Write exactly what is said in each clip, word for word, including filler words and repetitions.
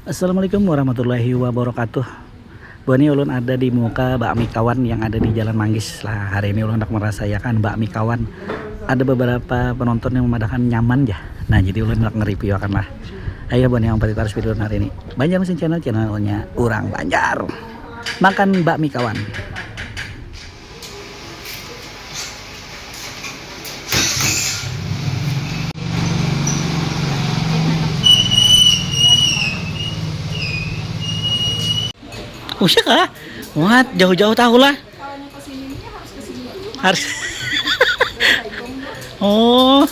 Assalamualaikum warahmatullahi wabarakatuh. Buah ni ulun ada di muka bakmi kawan yang ada di Jalan Manggis lah. Hari ini ulun hendak merasakan bakmi kawan. Ada beberapa penonton yang memadakan nyaman ya. Nah, jadi ulun hendak nge-review akan lah. Ayo buah ni yang paling harus video hari ini. Banjar Mesin Channel, channelnya orang Banjar. Makan bakmi kawan. Usah kah? What? Jauh-jauh tahu lah. Harus. Oh.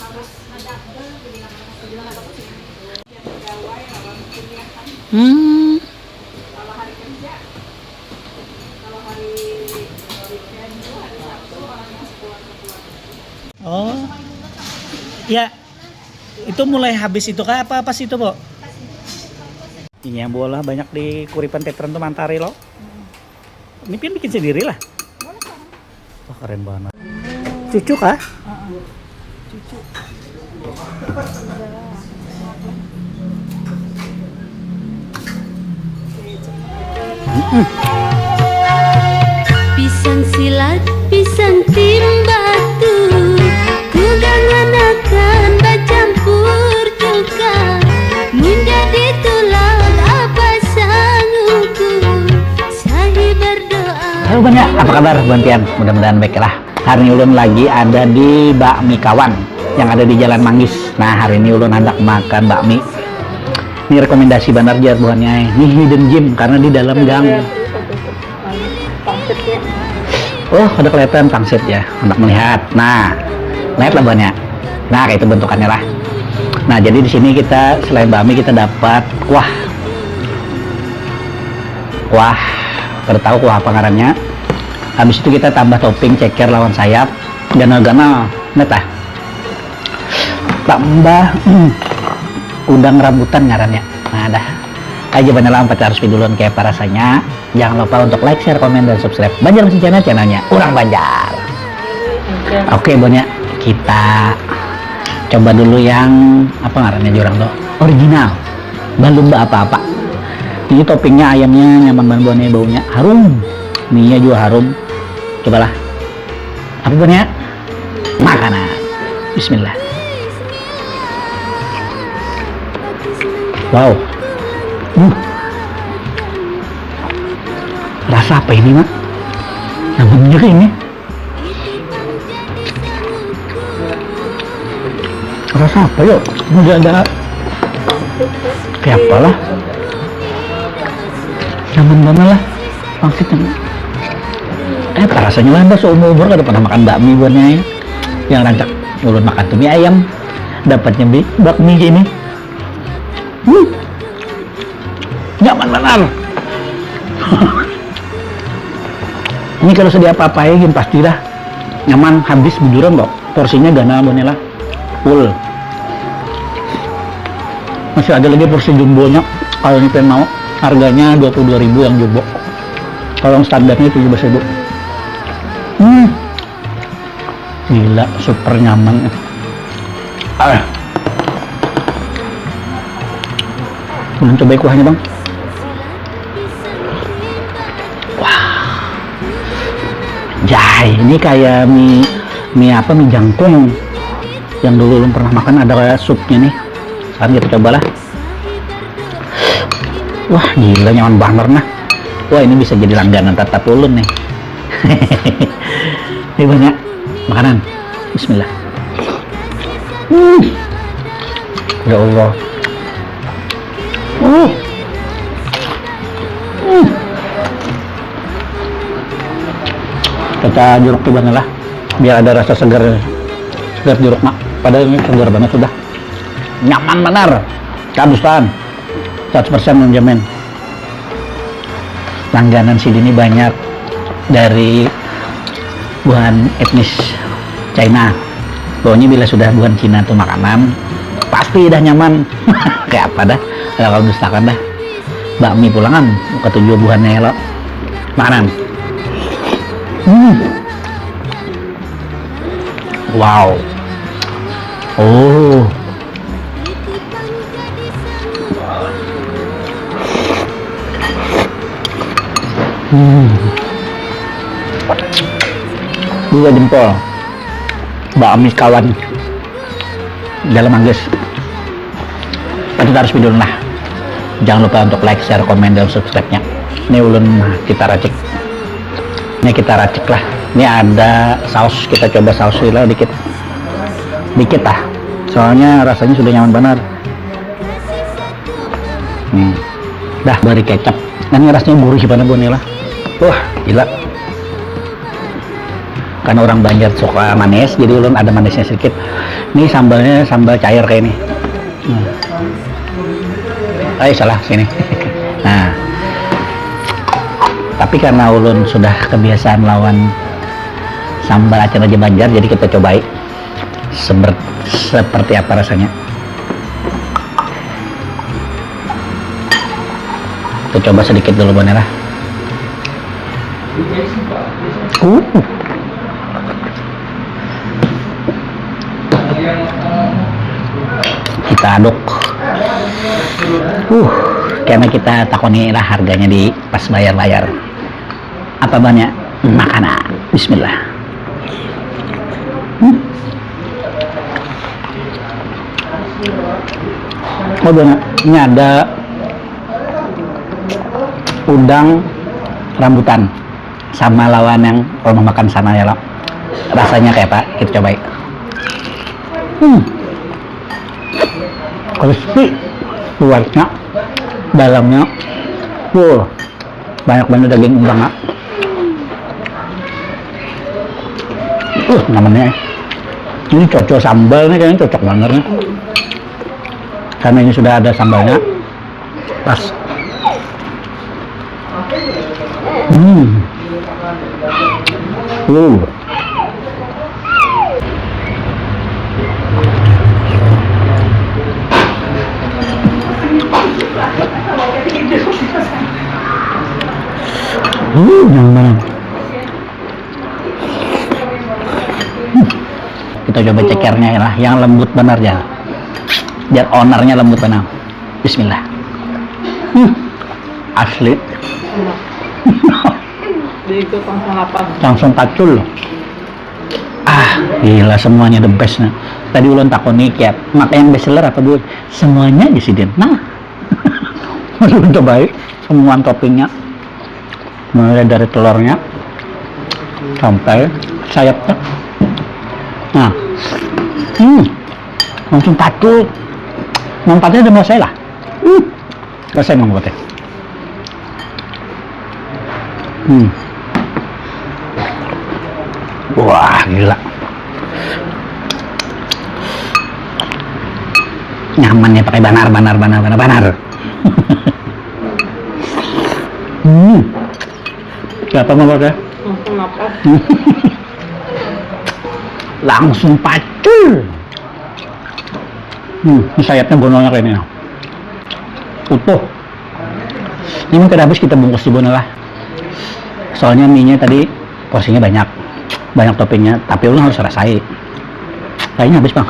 Hmm. Oh. Ya. Itu mulai habis itu kah apa pas itu, Bu? Ini yang bola banyak di Kuripan Petran tuh mantari lo. Ini pian bikin sendiri lah. Wah, keren banget. Cucu kah? Pisang silat, pisang timbatu, kugangan akan bacampur cuka. Mun jadi tulak apa sanguku, sahi berdoa. Halo Bun ya, apa kabar buhan pian? Mudah-mudahan baik lah. Hari ini ulun lagi ada di Bakmi Kawan yang ada di Jalan Manggis. Nah, hari ini ulun hendak makan bakmi. Ini rekomendasi banar jar buhannya. Ini hidden gem karena di dalam gang. Oh, ada kelihatan pangsit ya. Hendak melihat. Nah, lihat lah buhannya. Nah, kayak itu bentukannya lah. Nah, jadi di sini kita selain bakmi kita dapat kuah. Kuah, kada tahu kuah apa ngarannya. Habis itu kita tambah topping ceker lawan sayap, ganal-ganal, ingat lah. Tambah udang rambutan ngarannya. Nah, dah. Aja bener lah empat ratus duluan kayak apa rasanya. Jangan lupa untuk like, share, komen, dan subscribe Banjar Mesin Channel, channelnya orang Banjar. Oke, buhannya kita coba dulu yang apa ngarannya jurang tuh original, belum apa-apa. Ini toppingnya ayamnya nyaman banget buhannya, baunya harum, mie juga harum. Cobalah. Apa buhannya? Makanan. Bismillah. Wow. Hmm. Rasa apa ini, Mak? Nyaman juga ini. Rasa apa yuk? Ini ada, ada kayak apalah. Nyaman banget lah. Pangsit yang eh apa rasanya lah, dah seumur umur kada pernah makan bakmi buhannya ya. Yang rancak ulun makan tuh mie ayam, dapatnya bi bakmi ini. Hmm. Nyaman banar. Ini kalau sedia apa-apa ya, gin pasti dah nyaman habis bujuran kok. Porsinya ganal buhannya lah. Full. Masih ada lagi porsi jumbonya. Kalau ini pengen mau, harganya dua puluh dua ribu yang jumbo. Kalau yang standarnya tujuh belas ribu. Hmm. Gila, super nyaman. Ah. Belum coba kuahnya, Bang. Wah. Jai, ini kayak mie mie apa, mie jangkung yang dulu belum pernah makan, ada kayak supnya nih. Sekarang kita cobalah. Wah, gila, nyaman banget nah. Wah, ini bisa jadi langganan tetap ulun nih. Ini banyak makanan. Bismillah. Hmm. Ya Allah. Uh. Hmm. Kita jeruk tuh lah, biar ada rasa segar, segar jeruk mak. Padahal ini segar banget sudah. Nyaman benar. Kadustan. Seratus persen menjamin. Langganan sini banyak dari buhan etnis China. Pokoknya bila sudah buhan Cina tuh makanan, pasti dah nyaman. Kayak apa dah? Kalau kamu dustakan dah. Bakmi pulangan, ketujuh buhannya lo. Makanan. Hmm. Wow. Oh. Hmm. Dua jempol. Bakmi kawan. Dalam angges. Itu harus video lah. Jangan lupa untuk like, share, komen, dan subscribe-nya. Ini ulun kita racik. Ini kita racik lah. Ini ada saus, kita coba saus lila dikit. Dikit lah. Soalnya rasanya sudah nyaman benar. Hmm. Dah bari kecap. Ini rasanya gurih banget buat lah. Wah, gila. Karena orang Banjar suka manis, jadi ulun ada manisnya sedikit. Ini sambalnya sambal cair kayak ini. Hmm. Ay, salah sini. Nah, tapi karena ulun sudah kebiasaan lawan sambal acan aja Banjar, jadi kita cobai seber- seperti apa rasanya. Kita coba sedikit dulu, Bonera. Uh. Kita aduk. Uh, karena kita takoni lah harganya di pas bayar-bayar. Apa banyak makanan? Bismillah. Hmm. Oh, banyak. Ini ada udang rambutan sama lawan yang rumah makan sana ya, lo. Rasanya kayak apa? Kita cobai. Hmm. Crispy luarnya, dalamnya full, banyak banget daging udangnya. Uh, namanya ini cocok sambal nih, kayaknya cocok banget nih, karena ini sudah ada sambalnya. Pas. Hmm. Uh. Uh, yang mana? Hmm. Kita coba cekernya lah, yang lembut benar ya. Biar ownernya lembut benar. Bismillah. Hmm. Asli. Jadi itu langsung lapar. Langsung pacul. Ah, gila, semuanya the best nih. Tadi ulun takoni kayak, maka yang best seller apa dulu? Semuanya di sini. Nah. Ulun cobai semua toppingnya. Mulai dari telurnya sampai sayapnya. Nah. Hmm. Langsung pacul. Manfaatnya udah mulai lah. Hmm. Rasanya emang buatnya. Hmm. Wah, gila. Nyamannya pakai banar, banar, banar, banar, banar. Hmm. Siapa mau pakai? Langsung lapar. Langsung pacul. Hmm, ini sayapnya gunanya kayak ini. Utuh. Ini mungkin habis kita bungkus di lah. Soalnya mie-nya tadi porsinya banyak. Banyak toppingnya, tapi ulun harus rasai. Kayaknya habis, Bang.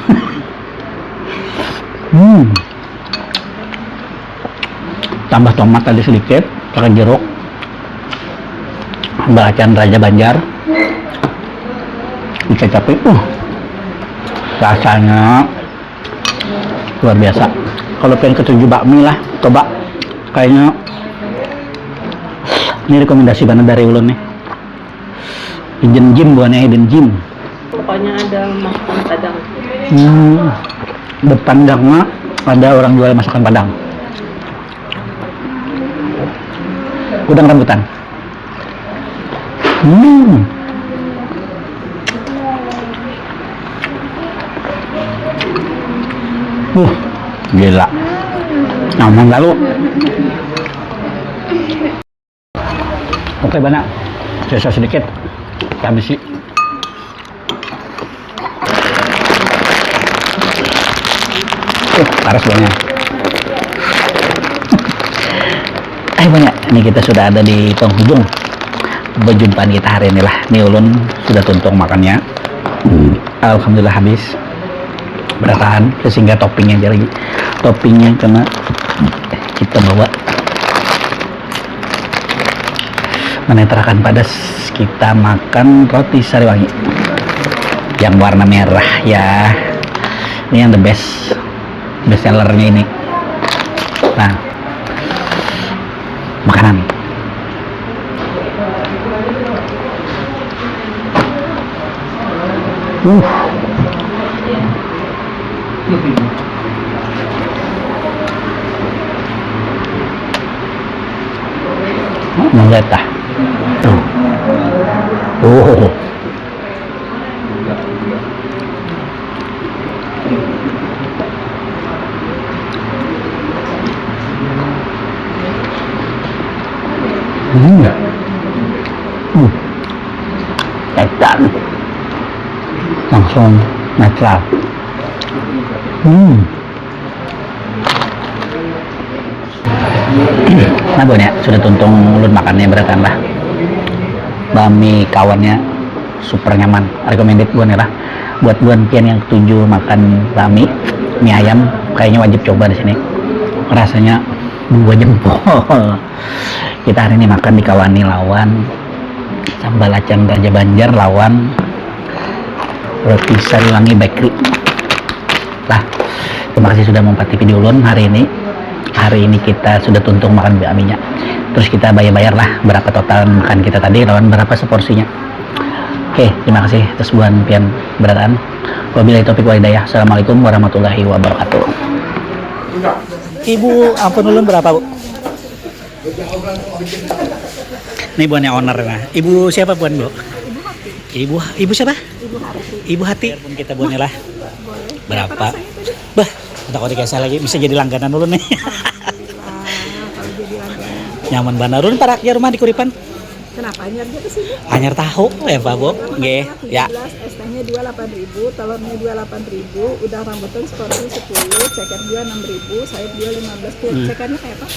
Hmm. Tambah tomat tadi sedikit, pakai jeruk. Belacan Raja Banjar. Dicacapi, uh. Rasanya luar biasa. Kalau pengen ketujuh bakmi lah, coba. Kayaknya ini rekomendasi banget dari ulun nih. Hidden gem bukannya hidden gem. Pokoknya ada masakan Padang. Hmm. Depan gangnya ada orang jual masakan Padang. Udang rambutan. Hmm. Uh, gila. Nyaman lalu. Oke, Bana. Sisa sedikit. Habisi. Uh, paras banget. Ayo, banyak. Ini kita sudah ada di penghujung perjumpaan kita hari ini lah. Ini ulun sudah tuntung makannya. Alhamdulillah habis. Berataan, sehingga toppingnya aja lagi. Toppingnya kena kita bawa. Menetarakan padas, kita makan roti sariwangi yang warna merah ya. Ini yang the best, best sellernya ini. Nah, makanan. Uh. Melihat dah. Tuh. Oh. Hmm. Hmm. Edan. Langsung natural. Hmm. Nah, buhannya sudah tuntung ulun makannya berataan lah. Bami kawannya super nyaman, recommended buhannya lah. Buat buhan pian yang ketuju makan bami, mie ayam, kayaknya wajib coba di sini. Rasanya dua jempol. Kita hari ini makan dikawani lawan sambal acan Raja Banjar lawan roti Sariwangi Bakery. Lah, terima kasih sudah mempati video ulun hari ini. Hari ini kita sudah tuntung makan baminya. Terus kita bayar-bayar lah berapa total makan kita tadi lawan berapa seporsinya. Oke, terima kasih atas buhan pian berataan. Wabillahi taufiq wal hidayah. Assalamualaikum warahmatullahi wabarakatuh. Ibu, ampun ulun berapa, Bu? Ini buhannya owner nah. Ibu siapa buhan, Bu? Ibu Hati. Ibu Ibu siapa? Ibu Hati. Ibu Hati. Biarpun kita buhannya lah. Boleh. Berapa? Berapa rasanya tadi? Bah, tak kau dikasih lagi bisa jadi langganan dulu nih. Alhamdulillah, kalau jadi langganan. Nyaman banget. Run parak ya rumah di Kuripan. Kenapa anyar dia ke sini? Anyar tahu ya Pak Bu. Nggih, ya. Tujuh belas, es tehnya dua delapan ribu, telurnya dua delapan ribu, udang rambutan seporsi sepuluh, ceker dua enam ribu, sayur dua lima belas. Hmm. Cekernya kayak apa?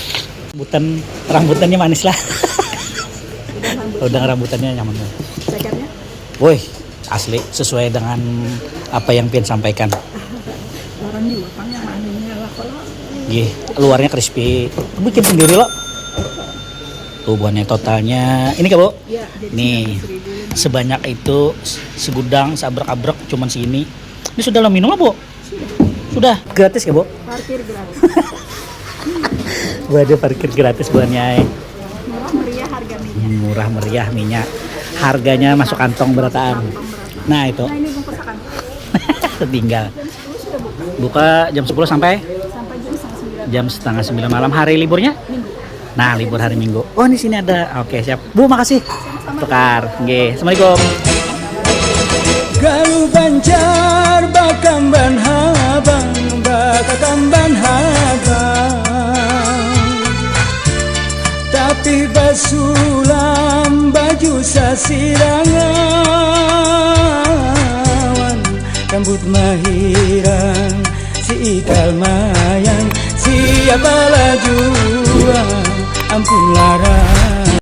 Rambutan, rambutannya manis lah. Udang rambutan. Udang rambutannya nyaman banget. Cekernya? Woi, asli sesuai dengan apa yang pian sampaikan. Orang juga kan yang anunya lah kalau. Nggih, luarnya crispy. Bikin sendiri loh. Tuh buahnya totalnya. Ini kak bu? Ya, jadi nih, sembilan belas ribu. Sebanyak itu segudang seabrek-abrek cuman segini. Ini sudah lo minum lah bu? Sudah. Sudah. Gratis ya bu? Parkir gratis. Waduh, parkir gratis buahnya. Murah meriah harga minyak. Murah meriah minyak. Harganya masuk kantong berataan. Kantong berataan. Nah itu. Nah, ini bungkus akan. Tinggal. Jam sepuluh sudah buka. Buka jam sepuluh sampai? Sampai jam setengah sembilan. Jam setengah sembilan malam. Hari liburnya? Minggu. Nah, libur hari Minggu. Oh, ini sini ada. Oke, siap. Bu, makasih. Sama-sama. Tukar. Nggih. Assalamualaikum. Galuh Banjar bakamban habang, bakakamban habang. Tapi basulam baju sasirangawan, rambut mahirang, si ikal mayang, siapa lah jua, ampun larang.